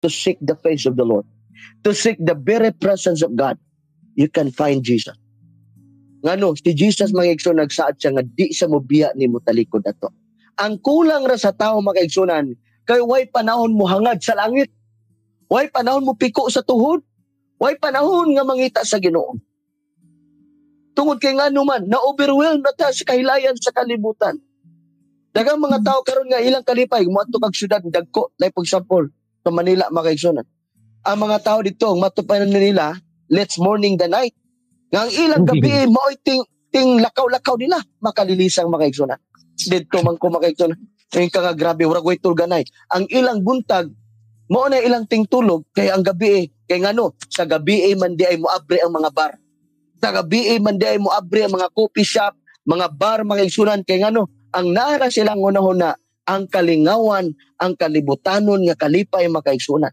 To seek the face of the Lord, to seek the very presence of God, you can find Jesus. Ngano, si Jesus, mga igsoon, nagsaad siya nga di siya mobiya nimo talikod ato. Ang kulang ra sa tao, mga igsunan, kay way panahon mo hangad sa langit. Way panahon mo piko sa tuhod. Way panahon nga mangita sa Ginoo. Tungod kay ngano man, na-overwhelm na ta sa kahilayan sa kalibutan. Daghang mga tao karon nga ilang kalipay, moadto kag syudad dagko, like for example, sa Manila, mga kaigsunan. Ang mga tao dito, ang matupanan nila, let's mourning the night. Nga ang ilang gabi mao'y ting lakaw-lakaw nila, makalilisang, mga kaigsunan. Didto man ko, mga kaigsunan. Ngayon ka nga grabe, murag way tulganay. Ang ilang buntag, mao na ilang tingtulog kay ang gabi eh, kay ngano, sa gabi eh man di ay moabre ang mga bar. Sa gabi eh man di ay moabre ang mga coffee shop, mga bar, mga igsunan, kay ngano, ang nara silang hunahuna ang kalingawan, ang kalibutanon nga kalipay, mga kaigsunan.